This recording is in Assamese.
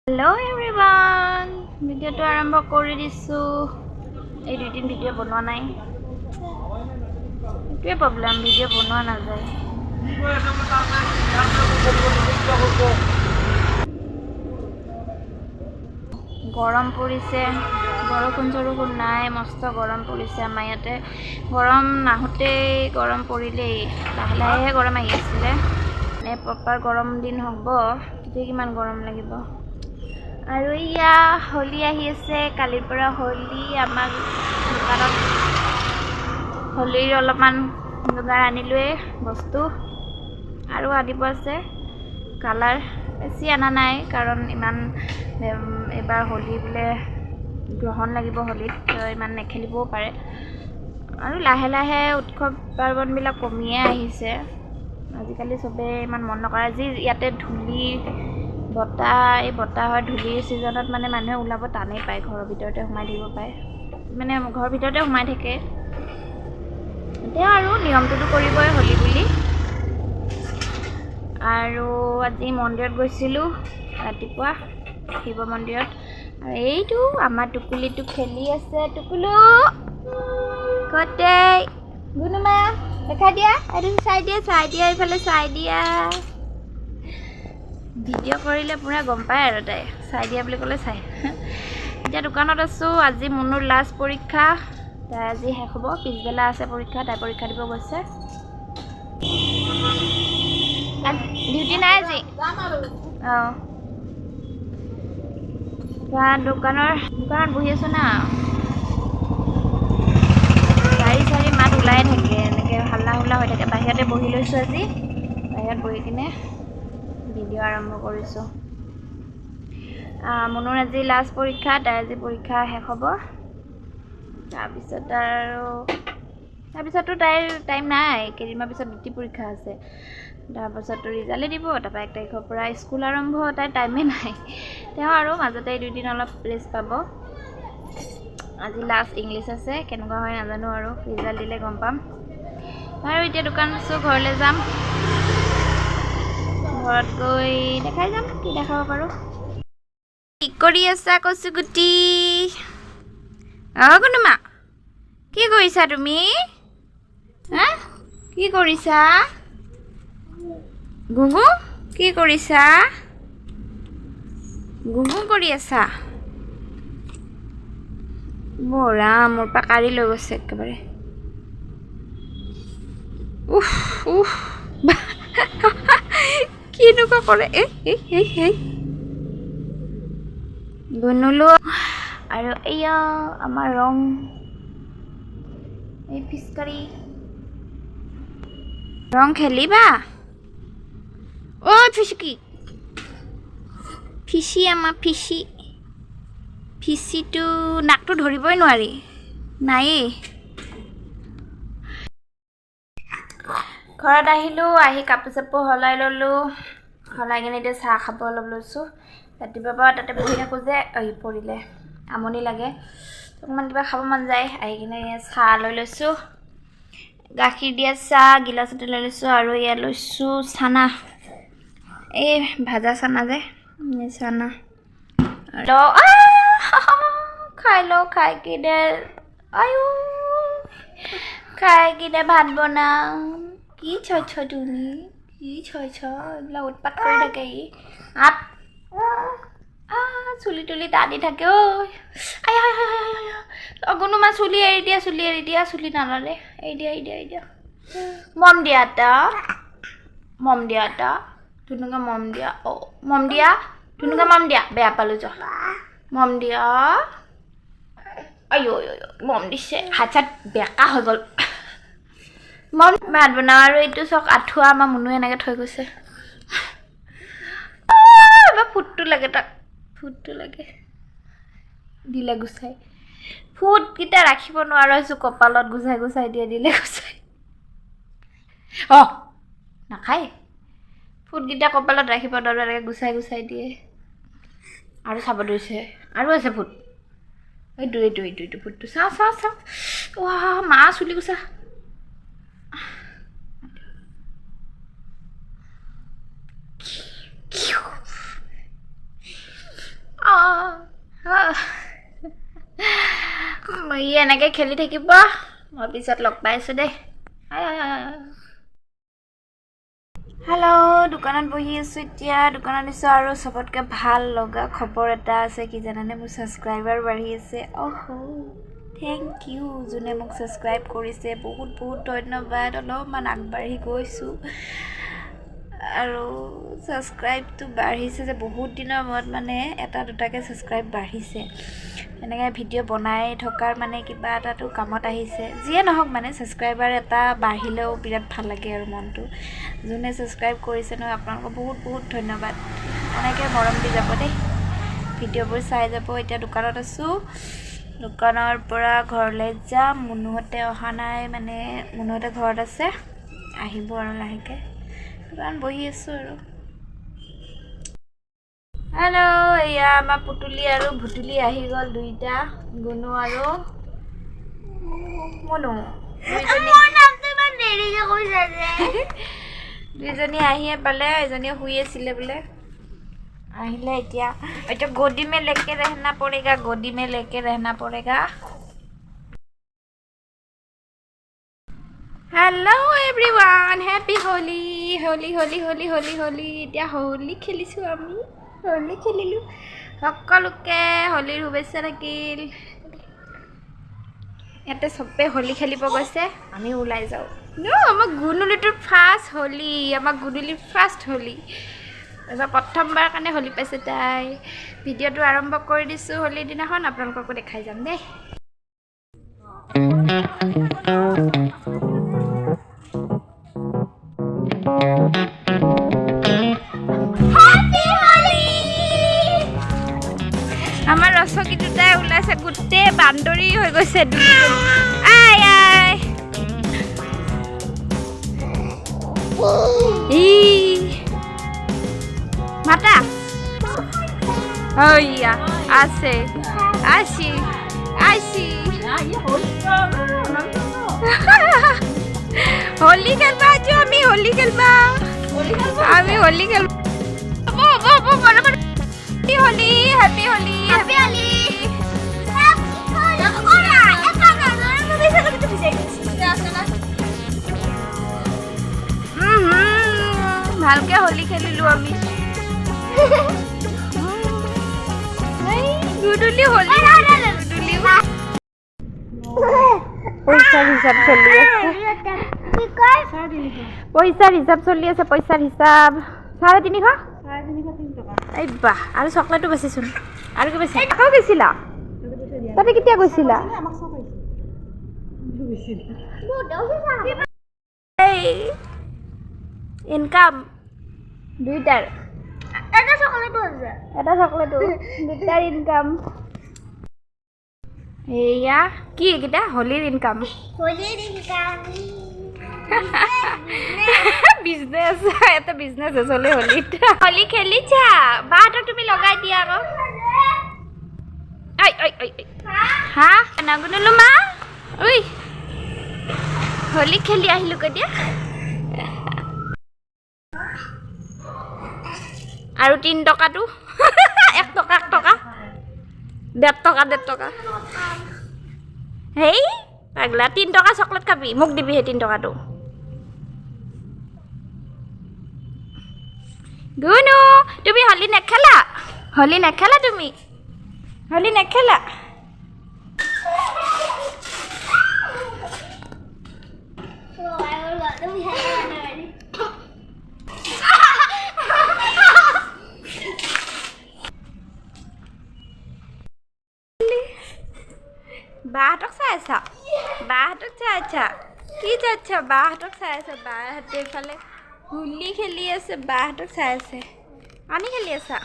হেল্ল' এভৰিৱান, ভিডিঅ'টো আৰম্ভ কৰি দিছোঁ। এই দুদিন ভিডিঅ' বনোৱা নাই, সেইটোৱে প্ৰব্লেম, ভিডিঅ' বনোৱা নাযায়। গৰম পৰিছে, বৰষুণ চৰষুণ নাই, মস্ত গৰম পৰিছে আমাৰ ইয়াতে। গৰম নাহোঁতেই গৰম পৰিলেই, লাহে লাহেহে গৰম আহি আছিলে। মানে প্ৰপাৰ গৰম দিন হ'ব তেতিয়া কিমান গৰম লাগিব। আৰু এয়া হোলী আহি আছে, কালিৰ পৰা হোলী। আমাক দোকানত হোলীৰ অলপমান যোগাৰ আনিলোৱেই বস্তু, আৰু আনিব আছে। কালাৰ বেছি অনা নাই, কাৰণ ইমান এইবাৰ হোলী বোলে গ্ৰহণ লাগিব হোলীত, ইমান নেখেলিবও পাৰে। আৰু লাহে লাহে উৎসৱ পাৰ্বণবিলাক কমিয়ে আহিছে আজিকালি, চবেই ইমান মন নকৰে। আজি ইয়াতে ধূলি বতাহ, এই বতাহৰ ধূলিৰ ছিজনত মানে মানুহে ওলাব টানেই পায়, ঘৰৰ ভিতৰতে সোমাই থাকিব পায়, মানে ঘৰৰ ভিতৰতে সোমাই থাকে। এতিয়া আৰু নিয়মটোতো কৰিবই হোলী বুলি। আৰু আজি মন্দিৰত গৈছিলোঁ ৰাতিপুৱা, শিৱ মন্দিৰত। আৰু এইটো আমাৰ টুকুলিটো খেলি আছে। টুকুলু ক'তে গুণুমা দেখাই দিয়া, এইটো চাই দিয়া, চাই দিয়া, এইফালে চাই দিয়া। ভিডিঅ' কৰিলে পূৰা গম পায় আৰু তাই চাই দিয়া বুলি ক'লে চাই। এতিয়া দোকানত আছোঁ। আজি মুনুৰ লাষ্ট পৰীক্ষা, তাই আজি শেষ হ'ব, পিছবেলা আছে পৰীক্ষা, তাই পৰীক্ষা দিব গৈছে। ডিউটি নাই আজি। অঁ, দোকানত বহি আছোঁ না, গাড়ী চাড়ী মাত ওলাই থাকে, এনেকৈ হাল্লা হুল্লা হৈ থাকে। বাহিৰতে বহি লৈছোঁ আজি, বাহিৰত বহি কিনে ভিডিঅ' আৰম্ভ কৰিছোঁ। মুনুৰ আজি লাষ্ট পৰীক্ষা, তাই আজি পৰীক্ষা শেষ হ'ব। তাৰপিছত আৰু তাৰপিছতো তাইৰ টাইম নাই, কেইদিনমান পিছত ডিউটি পৰীক্ষা আছে, তাৰপাছততো ৰিজাল্টে দিব, তাৰপৰা 1 তাৰিখৰ পৰা স্কুল আৰম্ভ, তাইৰ টাইমেই নাই। তেওঁ আৰু মাজতে দুদিন অলপ ৰেষ্ট পাব। আজি লাষ্ট ইংলিছ আছে, কেনেকুৱা হয় নাজানো আৰু, ৰিজাল্ট দিলে গম পাম। আৰু এতিয়া দোকান আছোঁ, ঘৰলৈ যাম, ঘৰত গৈ দেখাই যাম কি দেখাব পাৰোঁ। কি কৰি আছা কচুগুটি? অঁ গুণুমা, কি কৰিছা তুমি? হা, কি কৰিছা? গুগু কি কৰিছা? গুগু কৰি আছা? বৰা মোৰ পৰা কাঢ়ি লৈ গৈছে একেবাৰে। উফ উফ, কেনেকুৱা কৰে। এই গুণুলো। আৰু এয়া আমাৰ ৰং, এই ফিচকাৰী ৰং খেলিবা। অ' ফিচকি ফিচি, আমাৰ ফিচি, ফিচিটো নাকটো ধৰিবই নোৱাৰি, নায়েই। ঘৰত আহিলোঁ, আহি কাপোৰ চাপোৰ সলাই ল'লোঁ, সলাই কিনে এতিয়া চাহ খাব অলপ লৈছোঁ। ৰাতিপুৱাৰ পৰা তাতে বহি থাকোঁ যে, আহি পৰিলে আমনি লাগে, অকণমান কিবা খাব মন যায়। আহি কিনে চাহ লৈ লৈছোঁ, গাখীৰ দিয়া চাহ গিলাচতে লৈ লৈছোঁ। আৰু ইয়াত লৈছোঁ চানা, এই ভাজা চানা যে, চানা খাই লওঁ। খাই কিনে আয়ো, খাই কিনে ভাত বনাম। কি ছয় তুমি কি ছয় এইবিলাক উৎপাত কৰি থাকে ই। আপ চুলি তুলি টানি থাকে। ঐ গুণুমা চুলি এৰি দিয়া, চুলি এৰি দিয়া, চুলি নালালে, এৰি দিয়া, এৰি দিয়া, এৰি দিয়া। মম দিয়া এটা, মম দিয়া এটা, ধুনুকা মম দিয়া। অ' মম দিয়া, ধুনুকা মম দিয়া, বেয়া পালোঁ যোৱা। মম দিয়া, আয়ো মম দিছে, হাত চাত বেকা হৈ গ'ল। মম ভাত বনাওঁ। আৰু এইটো চাওক আঁঠুৱা আমাৰ মুনুৱে এনেকৈ থৈ গৈছে। এবাৰ ফুটটো লাগে তাক, ফুটটো লাগে, দিলে গুচাই। ফুটকেইটা ৰাখিব নোৱাৰা হৈছোঁ, কপালত গুচাই গুচাই দিয়ে, দিলে গুচাই। অঁ নাখায়, ফুটকেইটা কপালত ৰাখিব নোৱাৰোঁ, এনেকৈ গুচাই গুচাই দিয়ে। আৰু চাব ধৰিছে, আৰু আছে ফুট, এইটো এইটো এইটো এইটো ফুটটো চাওঁ চাওঁ চাওঁ। ৱা মা চুলি গুচা। সি এনেকৈ খেলি থাকিব, মই পিছত লগ পাইছোঁ দেই। হেল্ল', দোকানত বহি আছোঁ এতিয়া, দোকানত দিছোঁ। আৰু চবতকৈ ভাল লগা খবৰ এটা আছে, কি জানানে? মোৰ ছাবস্ক্ৰাইবাৰ বাঢ়ি আছে। অহ, thank U যোনে মোক ছাবস্ক্ৰাইব কৰিছে, বহুত বহুত ধন্যবাদ। অলপমান আগবাঢ়ি গৈছোঁ আৰু ছাবস্ক্ৰাইবটো বাঢ়িছে যে বহুত দিনৰ মূৰত, মানে এটা দুটাকৈ ছাবস্ক্ৰাইব বাঢ়িছে। এনেকৈ ভিডিঅ' বনাই থকাৰ মানে কিবা এটাতো কামত আহিছে। যিয়ে নহওক, মানে ছাবস্ক্ৰাইবাৰ এটা বাঢ়িলেও বিৰাট ভাল লাগে আৰু মনটো। যোনে ছাবস্ক্ৰাইব কৰিছে নহয়, আপোনালোকক বহুত বহুত ধন্যবাদ। এনেকৈ মৰম দি যাব দেই, ভিডিঅ'বোৰ চাই যাব। এতিয়া দোকানত আছোঁ, দোকানৰ পৰা ঘৰলৈ যাম। মুনুহঁতে অহা নাই, মানে মুনুহঁতে ঘৰত আছে, আহিব আৰু লাহেকৈ। দোকানত বহি আছোঁ আৰু। হেল্ল', এয়া আমাৰ পুতুলি আৰু ভুতুলি আহি গ'ল দুইটা, গুণু আৰু মুনু। দুইজনী আহিয়ে পালে, এজনীয়ে শুই আছিলে বোলে, আহিলে এতিয়া। এতিয়া गोदी में लेके रहना पड़ेगा, गोदी में लेके रहना पड़ेगा। Hello everyone, happy Holi, Holi Holi Holi Holi Holi. এতিয়া হোলী খেলিছোঁ আমি, হোলী খেলিলোঁ। সকলোকে হোলীৰ শুভেচ্ছা থাকিল। ইয়াতে চবে হোলী খেলিব গৈছে, আমি ওলাই যাওঁ। ন আমাৰ গুণুলিটোৰ ফাৰ্ষ্ট হোলী, আমাৰ গুণুলিৰ ফাৰ্ষ্ট হোলী, এইবাৰ প্ৰথমবাৰ কাৰণে হোলী পাইছে তাই। ভিডিঅ'টো আৰম্ভ কৰি দিছোঁ হোলীৰ দিনাখন, আপোনালোককো দেখাই যাম দেই। আমাৰ ৰচকী দুটাই ওলাইছে, গোটেই বান্দৰী হৈ গৈছে দুইজনী। আই আই ই মাতা ঐয়া আছে, আসি আসি হোলি খেলবা আছো আমি, হোলি খেলবা আমি, হোলি খেলবা। হ'ব হ'ব হ'ব, Holi, happy Holi, happy Holi. ভালকে হোলী খেলিলো আমি। গধূলি হোলী, গধূলি পইচাৰ হিচাপ চলি আছে, পইচাৰ হিচাপ চলি আছে, পইচাৰ হিচাপ। 350, এই বাহ, আৰু চকলেটো বেচিচোন, আৰু কি বেছি? আকৌ গৈছিলা তাতে? কেতিয়া গৈছিলা? এই ইনকাম দুইটাৰ, এটা চকলেটো দুটাৰ ইনকাম। এয়া কি এইকেইটা হোলীৰ ইনকাম, বিজনেছ, এটা বিজনেছ চলে হোলীত। হোলী খেলিছা? বাহঁতক তুমি লগাই দিয়া আকৌ। ঐ ঐ ঐ, হা নাগুনলো মা, ঐ হোলী খেলি আহিলোগৈ দিয়া। আৰু 3 টকাটো, 1 টকা, 1 টকা, 1.5 টকা, 1.5 টকা। হেই পাগলা, 3 টকা চকলেট খাবি, মোক দিবি সেই 3 টকাটো। গুনু, তুমি হোলী নেখেলা? হোলী নেখেলা তুমি? হোলী নেখেলা? বাহঁতক চাই আছা? বাহঁতক চাই আছা? কি চাইছা? বাহঁতক চাই আছা? বাহঁতে এইফালে হোলী খেলি আছে, বাহঁতক চাই আছে। পানী খেলি আছা?